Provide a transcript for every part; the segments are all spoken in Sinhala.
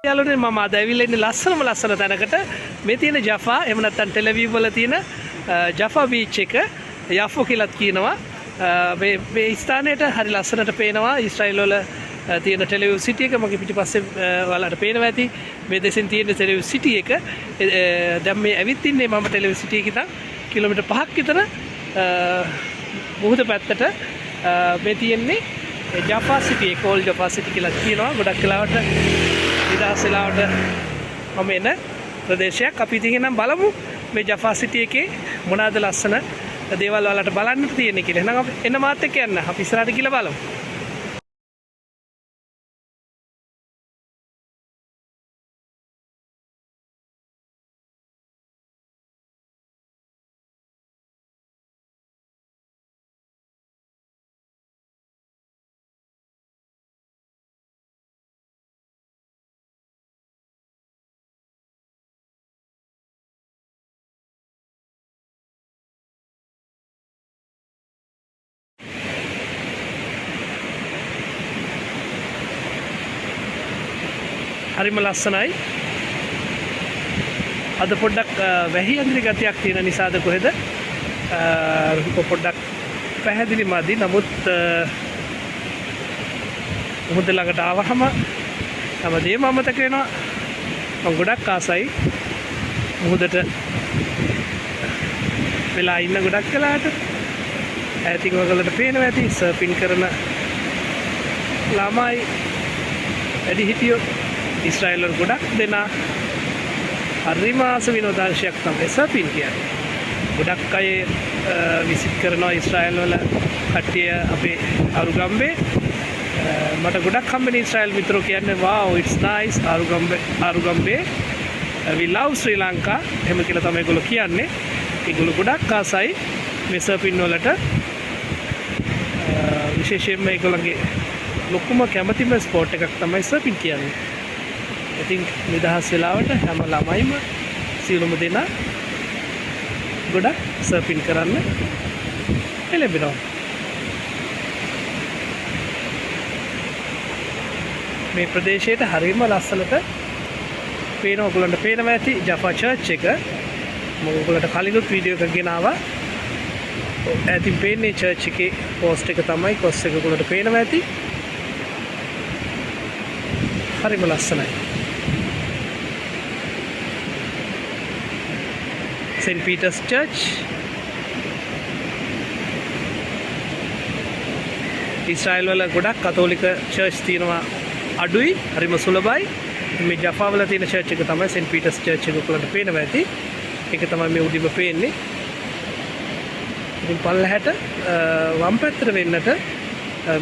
යාළුවනේ, මම අද ඇවිල්ලා ඉන්නේ ලස්සනම ලස්සන තැනකට. මේ තියෙන ජෆා, එහෙම නැත්නම් ටෙල් අවීව් වල තියෙන ජෆා බීච් එක, යෆෝ කියලාත් කියනවා. මේ මේ ස්ථානයට හරි ලස්සනට පේනවා ඊශ්‍රායල් වල තියෙන ටෙල් අවීව් සිටි එක. මගේ පිටිපස්සේ ඔයාලට පේනවා ඇති මේ දෙසින් තියෙන ටෙල් අවීව් සිටි එක. දැන් මේ ඇවිත් ඉන්නේ මම ටෙල් අවීව් සිටි එකේ ඉඳන් කිලෝමීටර් 5ක් විතර මුහුද පැත්තට. මේ තියෙන්නේ ජෆා සිටි එක, ඕල්ඩ් ජෆා සිටි කියලා කියනවා. ගොඩක් වෙලාවට නිදහස් වෙලාවට මම එන ප්‍රදේශයක්. අපි ඉතින් එහෙනම් බලමු මේ ජෆා සිටි එකේ මොනවාද ලස්සන දේවල් ඔයාලට බලන්න තියෙන්නේ කියලා. එහෙනම් අපි එන්න මාත් එක්ක යන්න. අපි ඉස්සරහට ගිහලා බලමු. හරිම ලස්සනයි. අද පොඩ්ඩක් වැහි අඳිරි ගතියක් තියෙන නිසාද කොහෙද රූප පොඩ්ඩක් පැහැදිලි මදි. නමුත් මුහුද ළඟට ආවහම හැමදේම අමතක වෙනවා. මම ගොඩක් ආසයි මුහුදට වෙලා ඉන්න ගොඩක් වෙලාට. ඈතින් ඔයගොල්ලන්ට පේනවා ඇති සර්ෆින් කරන ළමයි, වැඩිහිටියෝ. ඊශ්‍රායල් වල ගොඩක් දෙනා හරිම ආස විනෝදාංශයක් තමයි සර්ෆින් කියන්නේ. ගොඩක් අය විසිට් කරනවා ඊශ්‍රායල් වල කට්ටිය අපේ අරුගම්බේ. මට ගොඩක් හම්බෙන ඊශ්‍රායල් මිත්‍රෝ කියන්නේ, "Wow, it's nice Arugam Bay, Arugam Bay, we love Sri Lanka." එහෙම කියලා තමයි ඒගොල්ලෝ කියන්නේ. ඒගොල්ලෝ ගොඩක් ආසයි මේ සර්ෆින් වලට. විශේෂයෙන්ම ඒගොල්ලන්ගේ ලොකුම කැමතිම ස්පෝට් එකක් තමයි සර්ෆින් කියන්නේ. ඉතින් නිදහස් වෙලාවට හැම ළමයිම සියලුම දෙනා ගොඩක් සර්ෆින් කරන්න එළඹෙනවා. මේ ප්‍රදේශයට හරිම ලස්සනට පේන ඔයගොල්ලන්ට පේනවා ඇති ජෆා චර්ච් එක. මම ඔයගොල්ලන්ට කලිනුත් වීඩියෝ එකක් ගෙනාවා. ඈතින් පේන්නේ චර්ච් එකේ පෝස්ට් එක තමයි, ක්‍රොස් එක ඔයගොල්ලන්ට පේනවා ඇති. හරිම ලස්සනයි. Scent Peters church. ඊශ්‍රායල් වල ගොඩක් කතෝලික චර්ච් තියෙනවා අඩුයි, හරිම සුලභයි. මේ ජෆා වල තියෙන චර්ච් එක තමයි සෙන්ට් පීටර්ස් චර්ච් එක. ඔයගොල්ලන්ට පේනවා ඇති. ඒක තමයි මේ උඩින්ම පේන්නේ. ඉතින් පල්ලහැට වම් පැත්තට වෙන්නට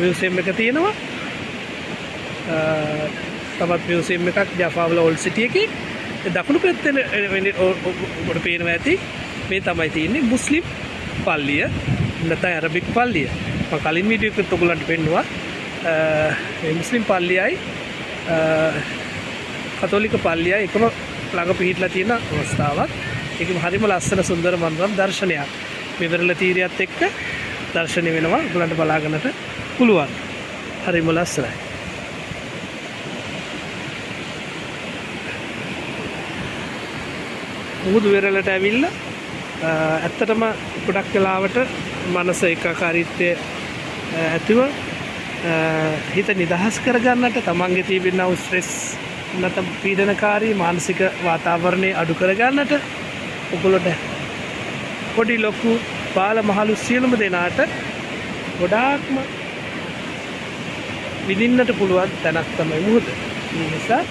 මියුසියම් එක තියෙනවා. තවත් මියුසියම් එකක් ජෆා වල ඕල්ඩ් සිටි එකේ. දකුණු පැත්තේ වෙන්නේ ඔබට පේනවා ඇති මේ තමයි තියෙන්නේ මුස්ලිම් පල්ලිය, නැත්නම් ඇරබික් පල්ලිය. මම කලින් වීඩියෝ එකත් ඔයගොල්ලන්ට පෙන්නුවා. මේ මුස්ලිම් පල්ලියයි කතෝලික පල්ලියයි එකම ළඟ පිහිටලා තියෙන අවස්ථාවක්. ඒකම හරිම ලස්සන සුන්දර මනෝරම දර්ශනයක්. මේ වෙරළ තීරයත් එක්ක දර්ශනය වෙනවා, ඔයගොල්ලන්ට බලා ගන්නට පුළුවන්. හරිම ලස්සනයි. මුහුදු වෙරළට ඇවිල්ලා ඇත්තටම ගොඩක් වෙලාවට මනස ඒකාකාරීත්වය ඇතිව හිත නිදහස් කරගන්නට, තමන්ගේ තිබෙනා වූ ස්ට්‍රෙස් නැත්නම් පීඩනකාරී මානසික වාතාවරණය අඩු කරගන්නට ඔගොල්ලොන්ට පොඩි ලොකු බාල මහලු සියලුම දෙනාට ගොඩාක්ම විඳින්නට පුළුවන් තැනක් තමයි මුහුද. ඒ නිසා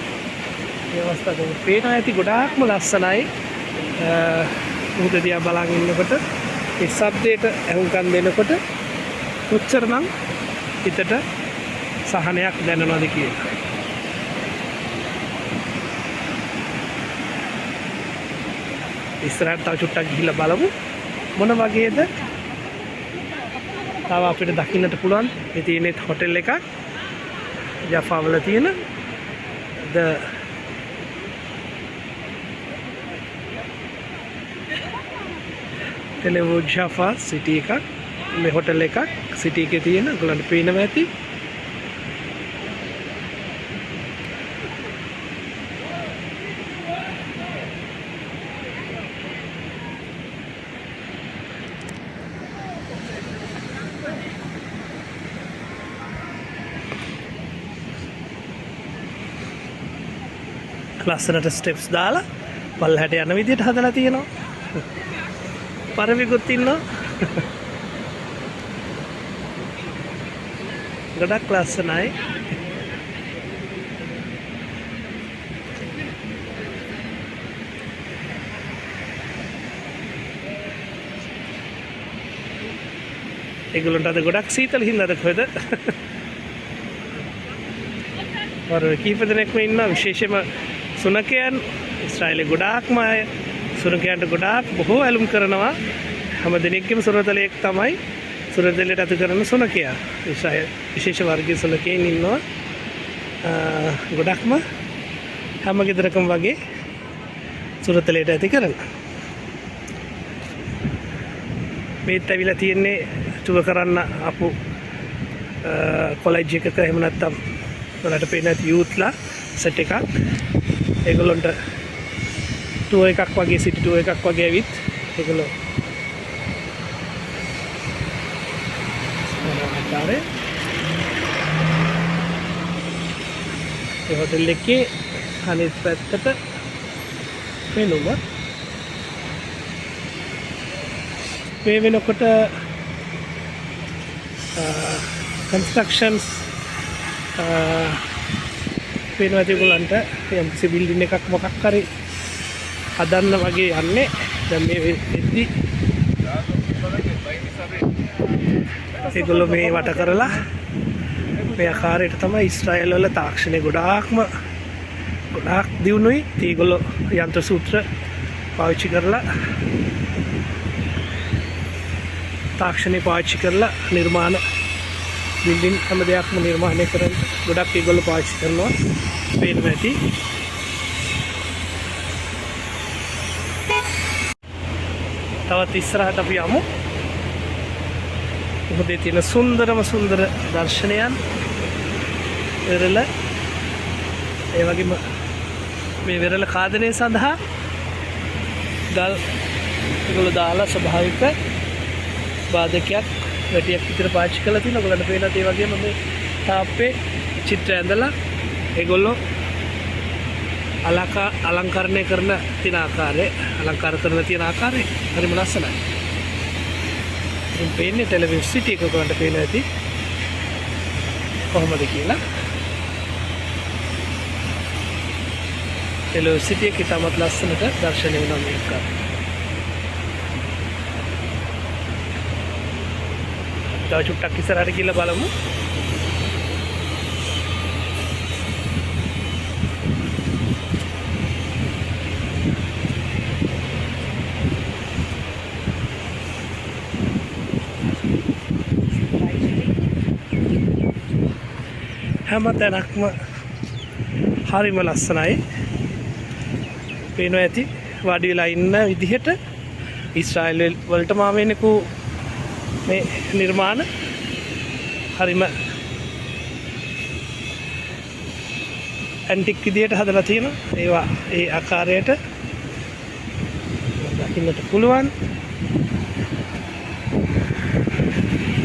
මේ අවස්ථාව පේනවා ඇති ගොඩාක්ම ලස්සනයි. මුහුද දිහා බලන් ඉන්නකොට ඒ ශබ්දයට ඇහුම්කන් දෙනකොට කොච්චරනම් හිතට සහනයක් දැනෙනවද කියලා. ඉස්සරහට තව චුට්ටක් ගිහිල්ලා බලමු මොන වගේද තව අපිට දකින්නට පුළුවන්. මේ තියෙන්නේ හොටෙල් එකක් ජෆා වල තියෙන ද ටෙල් අවිව් ජෆා සිටි එකක්. මේ හොටෙල් එකක් සිටි එකේ තියෙන, ඔයගොල්ලන්ට පේනවා ඇති. ලස්සනට ස්ටෙප්ස් දාලා පල්ලෙහාට යන විදිහට හදලා තියෙනවා. පරවිකුත් ඉන්නවා. ගොඩක් ලස්සනයි. ඒගොල්ලන්ට අද ගොඩක් සීතල හින්දාද කොහෙද? පරවි කීප දෙනෙක්ම ඉන්නවා, විශේෂයෙන්ම සුනකයන්. ඊශ්‍රායලේ ගොඩාක්ම අය සුනකයන්ට ගොඩාක් බොහෝ ඇලුම් කරනවා. හැම දෙනෙක්ගේම සුරතලයක් තමයි සුරතලයට අතු කරන සුනකයා. ඊශ්‍රායල් විශේෂ වර්ගයේ සුනකයන් ඉන්නවා. ගොඩක්ම හැම ගෙදරකම වගේ සුරතලයට ඇති කරන. මේත් ඇවිල්ලා තියෙන්නේ ටුවර් කරන්න අපු කොලෙජ් එකක, එහෙම නැත්නම් ඔයාලට පේන ඇති යූත්ලා සෙට් එකක්. ඒගොල්ලන්ට ටුවර් එකක් වගේ, සිටි ටුවර් එකක් වගේ ඇවිත් ඒගොල්ලෝ ආකාරය ඒ හොටෙල් එකේ අනිත් පැත්තට පෙනුම. මේ වෙනකොට කන්ස්ට්‍රක්ෂන්ස් පේනවා ඇති ඔයගොල්ලන්ට. යම්කිසි බිල්ඩින් එකක් මොකක් හරි හදන්න වගේ යන්නේ. දැන් මේ වෙද්දි ඒගොල්ලෝ මේ වට කරලා මේ ආකාරයට තමයි ඊශ්‍රායල් වල තාක්ෂණය ගොඩාක්ම ගොඩාක් දියුණුයි. ඉතින් ඒගොල්ලෝ යන්ත්‍ර සූත්‍ර පාවිච්චි කරලා, තාක්ෂණය පාවිච්චි කරලා නිර්මාණ බිල්ඩින් හැම දෙයක්ම නිර්මාණය කරන්න ගොඩක් ඒගොල්ලෝ පාවිච්චි කරනවා. පේනවා ඇති. තවත් ඉස්සරහට අපි යමු. මුහුදේ තියෙන සුන්දරම සුන්දර දර්ශනයන් වෙරළ, ඒ වගේම මේ වෙරළ ඛාදනය සඳහා ගල් ඒගොල්ලෝ දාලා ස්වභාවික බාධකයක් වැටියක් විතර පාවිච්චි කරලා තියෙනවා. ඔයගොල්ලන්ට පේනවා ඒ වගේම මේ තාප්පේ චිත්‍ර ඇඳලා ඒගොල්ලෝ අලංකරණය කරන තියෙන ආකාරය, අලංකාර කරන තියෙන ආකාරය හරිම ලස්සනයි. ඉතින් පේන්නේ ටෙලිවිෂන් සිටි එක ඔයගොල්ලන්ට පේනවා ඇති කොහොමද කියලා. ටෙලිවිෂන් සිටි එක ඉතාමත් ලස්සනට දර්ශනය වෙනවා මේක. තව චුට්ටක් ඉස්සරහට ගිහලා බලමු. හැම තැනක්ම හරිම ලස්සනයි. පේනවා ඇති වාඩි වෙලා ඉන්න විදිහට ඊශ්‍රායල් වලට මාම එනකු මේ නිර්මාණ හරිම ඇන්ටික් විදිහට හදලා තියෙනවා. ඒවා ඒ ආකාරයට දකින්නට පුළුවන්.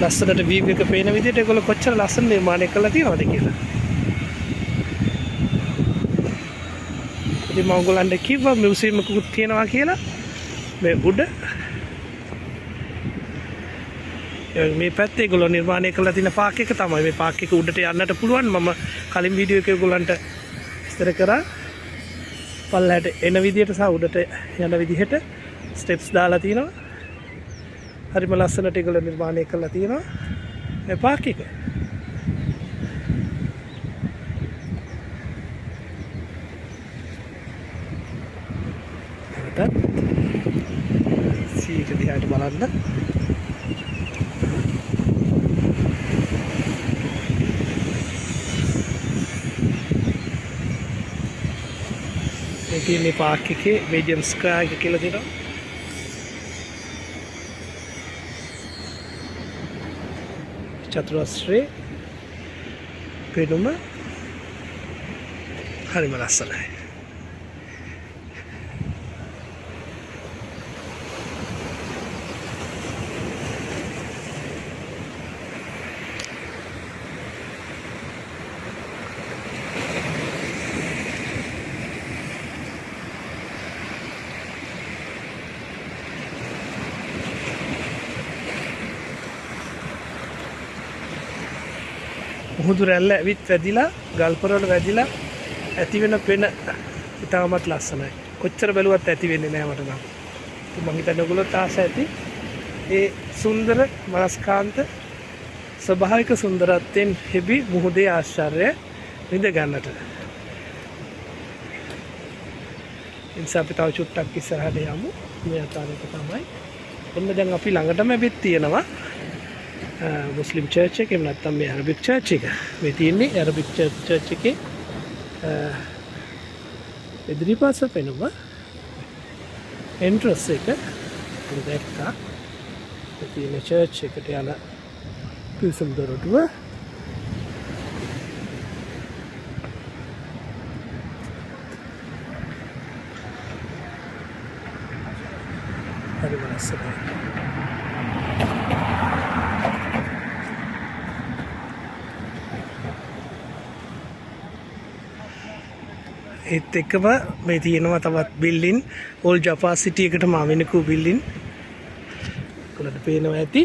ලස්සනට වීව් එක පේන විදිහට ඒගොල්ලෝ කොච්චර ලස්සන නිර්මාණය කරලා තියෙනවද කියලා. ඉතින් මම ඔයගොල්ලන්ට කිව්වා මියුසියම් එකකුත් තියෙනවා කියලා මේ උඩ. ඒ මේ පැත්තේ ඒගොල්ලෝ නිර්මාණය කරලා තියෙන පාක් එක තමයි. මේ පාක් එක උඩට යන්නට පුළුවන්. මම කලින් වීඩියෝ එකේ ඔයගොල්ලන්ට විස්තර කරා. පල්ලහැට එන විදිහට සහ උඩට යන විදිහට ස්ටෙප්ස් දාලා තියෙනවා. හරිම ලස්සනට ඒගොල්ලෝ නිර්මාණය කරලා තියෙනවා මේ පාක් එක. නැවතත් සී එක දිහාට බලන්න. මේ තියෙන්නේ පාක් එකේ මීඩියම් ස්ක්වයර් එක කියලා තියෙනවා. චතුරස්‍රයේ පෙනුම හරිම ලස්සනයි. මුහුදු රැල්ල ඇවිත් වැදිලා ගල්පොර වල වැදිලා ඇති වෙන පෙන ඉතාමත් ලස්සනයි. කොච්චර බැලුවත් ඇති වෙන්නේ නෑ මට නම්. ඉතින් මං හිතන්නේ ඔයගොල්ලොත් ආස ඇති ඒ සුන්දර මනස්කාන්ත ස්වභාවික සුන්දරත්වයෙන් හෙබි මුහුදේ ආශ්චර්ය විඳ ගන්නට. ඒ නිසා අපි තව චුට්ටක් ඉස්සරහට යමු. මේ ආකාරයට තමයි. ඔන්න දැන් අපි ළඟටම ඇවිත් තියෙනවා මුස්ලිම් චර්ච් එක, එහෙම නැත්නම් මේ ඇරබික් චර්ච් එක. මේ තියෙන්නේ ඇරබික් චර්ච් එකේ ඉදිරිපස පෙනුම එන්ට්‍රස් එක. අපි දැක්කා. මේ තියෙන චර්ච් එකට යන පිවිසුම් දොරටුව. හරිම ලස්සනයි. ඒත් එක්කම මේ තියෙනවා තවත් බිල්ඩින්, ඕල්ඩ් ජෆා සිටි එකටම ආවෙනික වූ බිල්ඩින්. ඔයගොල්ලන්ට පේනවා ඇති.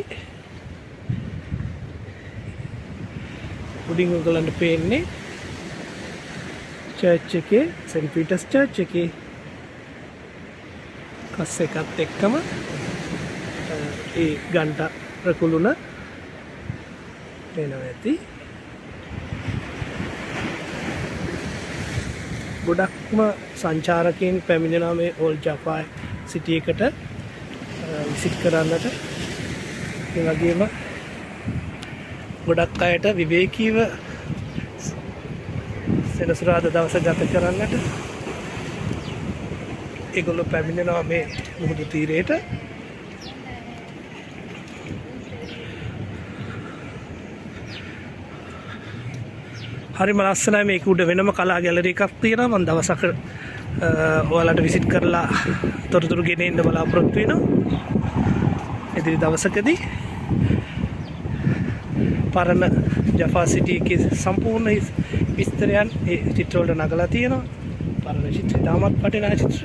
උඩින් ඔයගොල්ලන්ට පේන්නේ චර්ච් එකේ, සෙන්ට් පීටර්ස් චර්ච් එකේ කස් එකත් එක්කම ඒ ගන්ටා රකුළුණ පේනවා ඇති. ගොඩක්ම සංචාරකයන් පැමිණෙනවා මේ ඕල්ඩ් ජෆා සිටි එකට විසිට් කරන්නට. ඒ වගේම ගොඩක් අයට විවේකීව සෙනසුරාදා දවස ගත කරන්නට ඒගොල්ලෝ පැමිණෙනවා මේ මුහුදු තීරයට. හරිම ලස්සනයි. මේක උඩ වෙනම කලා ගැලරි එකක් තියෙනවා. මම දවසක ඔයාලට විසිට් කරලා තොරතුරු ගෙන එන්න බලාපොරොත්තු වෙනවා. ඉදිරි දවසකදී පරණ ජෆා සිටි එකේ සම්පූර්ණ විස්තරයන් ඒ චිත්‍රවලට නගලා තියෙනවා. පරණ චිත්‍ර ඉතාමත් වටිනා චිත්‍ර.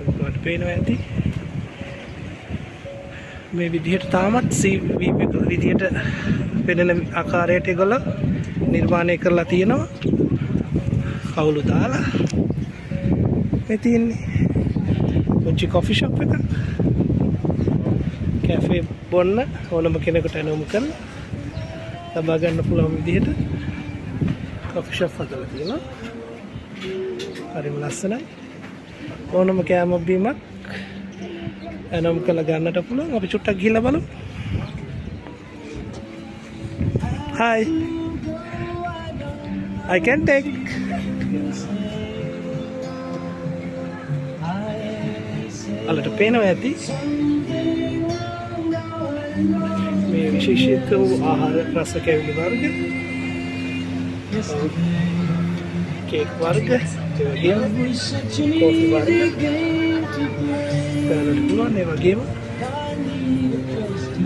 ඔයාලට පේනවා ඇති. මේ විදිහට තාමත් සී විදිහට පෙනෙන ආකාරයට ඒගොල්ලෝ නිර්මාණය කරලා තියෙනවා. කවුළු දාලා. මේ තියෙන්නේ පුංචි කොෆි ෂොප් එකක්. කැෆේ බොන්න ඕනම කෙනෙකුට ඇනවුම් කරලා ලබා ගන්න පුළුවන් විදිහට කොෆි ෂොප් හදලා තියෙනවා. හරිම ලස්සනයි. ඕනම කෑම බීමක් ඇනවුම් කරලා ගන්නට පුළුවන්. අපි චුට්ටක් ගිහිල්ලා බලමු. Hi. I can take. අලට පේනවා ඇති මේ විශේෂිත වූ ආහාර රස කැවිලි වර්ග, කේක් වර්ග, ඒ වගේම කොෆි වර්ග කරන්නට පුළුවන්. ඒ වගේම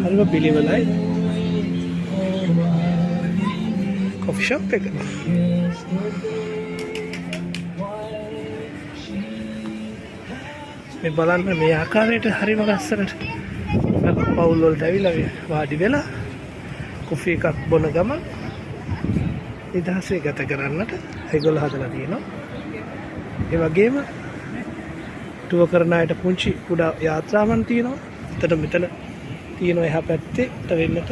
හරිම පිළිවෙලයි කොෆි ෂොප් එක. මේ බලන්න මේ ආකාරයට හරිම ලස්සනට පවුල් වලට ඇවිල්ලා වාඩි වෙලා කොෆි එකක් බොන ගමන් නිදහසේ ගත කරන්නට ඒගොල්ලෝ හදලා තියෙනවා. ඒ වගේම ටුවර් කරන අයට පුංචි කුඩා යාත්‍රාවන් තියෙනවා. එතන මෙතන තියෙනවා එහා පැත්තේ වෙන්නට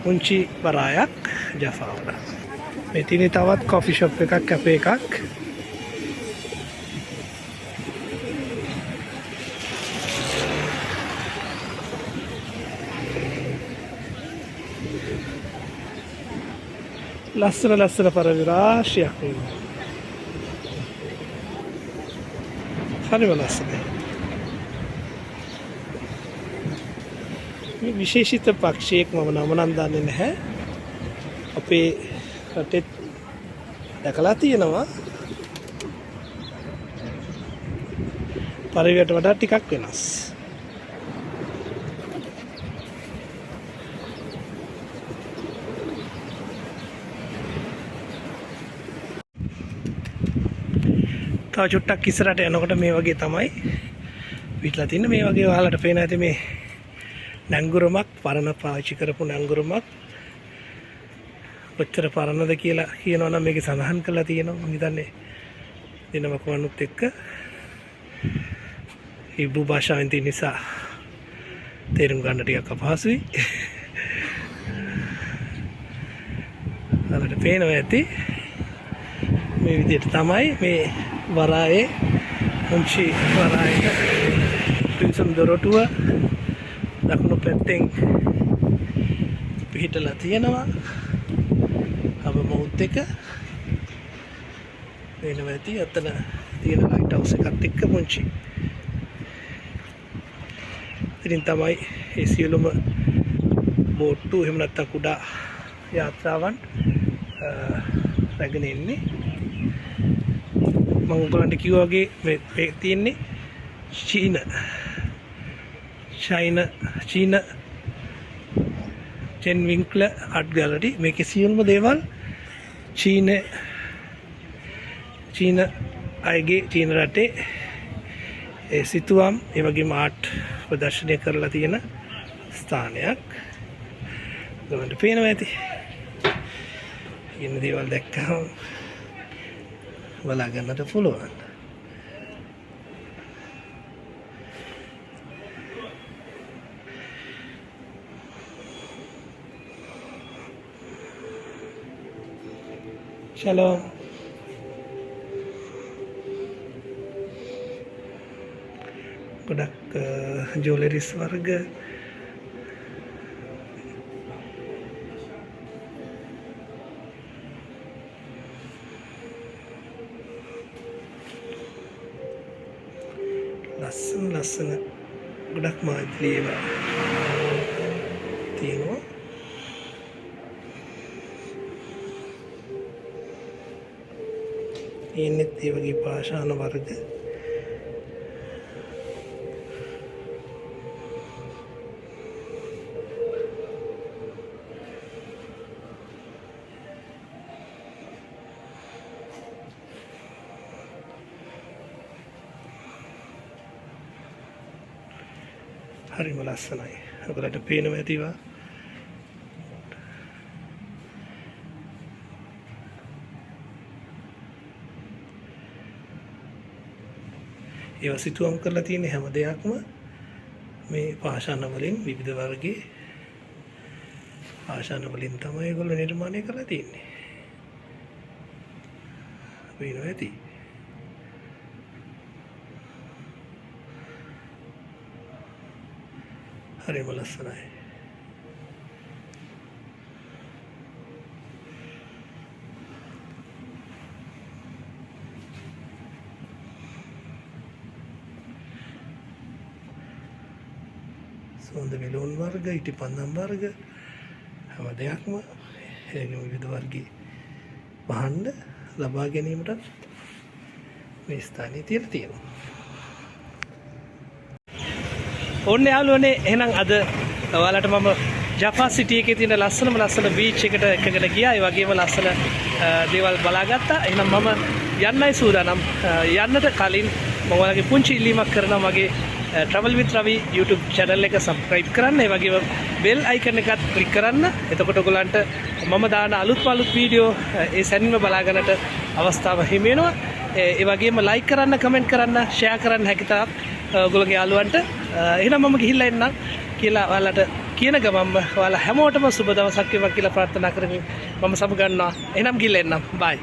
පුංචි වරායක් ජෆාවල. මේ තියෙන තවත් කොෆි ෂොප් එකක්, කැෆේ එකක්. ලස්සන ලස්සන පරවි රාශියක් ඉන්නවා. හරිම ලස්සනයි. මේ විශේෂිත පක්ෂියෙක් මම නම නම් දන්නේ නැහැ. අපේ රටෙත් දැකලා තියෙනවා. පරවියට වඩා ටිකක් වෙනස්. තව චුට්ටක් ඉස්සරහට යනකොට මේ වගේ තමයි පිටලා තින්නේ. මේ වගේ ඔයාලට පේන ඇති මේ නැංගුරමක්, පරණ පාවිච්චි කරපු නැංගුරමක්. කොච්චර පරණද කියලා කියනවා නම් මේකේ සඳහන් කරලා තියෙනවා. මං හිතන්නේ දිනමකුවනුත් එක්ක හිබ්‍රු භාෂාවෙන් තියෙන නිසා තේරුම් ගන්න ටිකක් අපහසුයි. ඔයාලට පේනවා ඇති මේ විදිහට තමයි මේ වරායේ පුංචි වරායක පිවිසුම් දොරටුව දකුණු පැත්තෙන් පිහිටලා තියෙනවා. අබ මවුත් එක පේනවා ඇති. අතන තියෙන ලයිට් හවුස් එකත් එක්ක පුංචි. ඉතින් තමයි ඒ සියලුම බෝට්ටු එහෙම නැත්නම් කුඩා යාත්‍රාවන් රැගෙන එන්නේ. මම ඔයගොල්ලන්ට කිව්වා වගේ මේ තියෙන්නේ චීන චීන චෙන් වින්ක්ලර් ආර්ට් ගැලරි. මේකේ සියලුම දේවල් චීන චීන අයගේ චීන රටේ ඒ සිතුවම් ඒ වගේම ආර්ට් ප්‍රදර්ශනය කරලා තියෙන ස්ථානයක්. ඔයගොල්ලන්ට පේනවා ඇති. ඉන්න දේවල් දැක්කම බලා ගන්නට පුළුවන්. ෂලෝම්. ගොඩක් ජුවලරිස් වර්ග ලස්සන ලස්සන ගොඩක් මාධ්‍ය ඒවා තියෙනවා. ඉන්නෙත් ඒ වගේ පාෂාණ වර්ග. හරිම ලස්සනයි. ඔයාලට පේනවා ඇතිවා. ඒවා සිතුවම් කරලා තියෙන හැම දෙයක්ම මේ පාෂාණ වලින් විවිධ වර්ගයේ පාෂාණ වලින් තමයි ඒගොල්ලෝ නිර්මාණය කරලා තියෙන්නේ. පේනවා ඇති. හරිම ලස්සනයි. සුවඳ විලවුන් වර්ග, ඉටි පන්දම් වර්ග හැම දෙයක්ම ඒ වගේම විවිධ වර්ගයේ භාණ්ඩ ලබා ගැනීමටත් මේ ස්ථානයේ තියලා තියෙනවා. ඔන්න යාළුවනේ, එහෙනම් අද ඔයාලට මම ජෆා සිටි එකේ තියෙන ලස්සනම ලස්සන බීච් එකට එකගෙන ගියා. ඒ වගේම ලස්සන දේවල් බලාගත්තා. එහෙනම් මම යන්නයි සූදානම්. යන්නට කලින් මම ඔයාලගේ පුංචි ඉල්ලීමක් කරනවා. මගේ Travel with Ravi YouTube channel එක subscribe කරන්න. ඒ වගේම bell icon එකත් click කරන්න. එතකොට ඔයගොල්ලන්ට මම දාන අලුත්ම අලුත් වීඩියෝ ඒ සැනින්ම බලා ගන්නට අවස්ථාව හිමි වෙනවා. ඒ වගේම like කරන්න, comment කරන්න, share කරන්න හැකිතාක් ඔයගොල්ලෝගේ යාළුවන්ට. එහෙනම් මම ගිහිල්ලා එන්නම් කියලා ඔයාලට කියන ගමන්ම ඔයාලා හැමෝටම සුබ දවසක් වේවා කියලා ප්‍රාර්ථනා කරමින් මම සමුගන්නවා. එහෙනම් ගිහිල්ලා එන්නම්. බයි.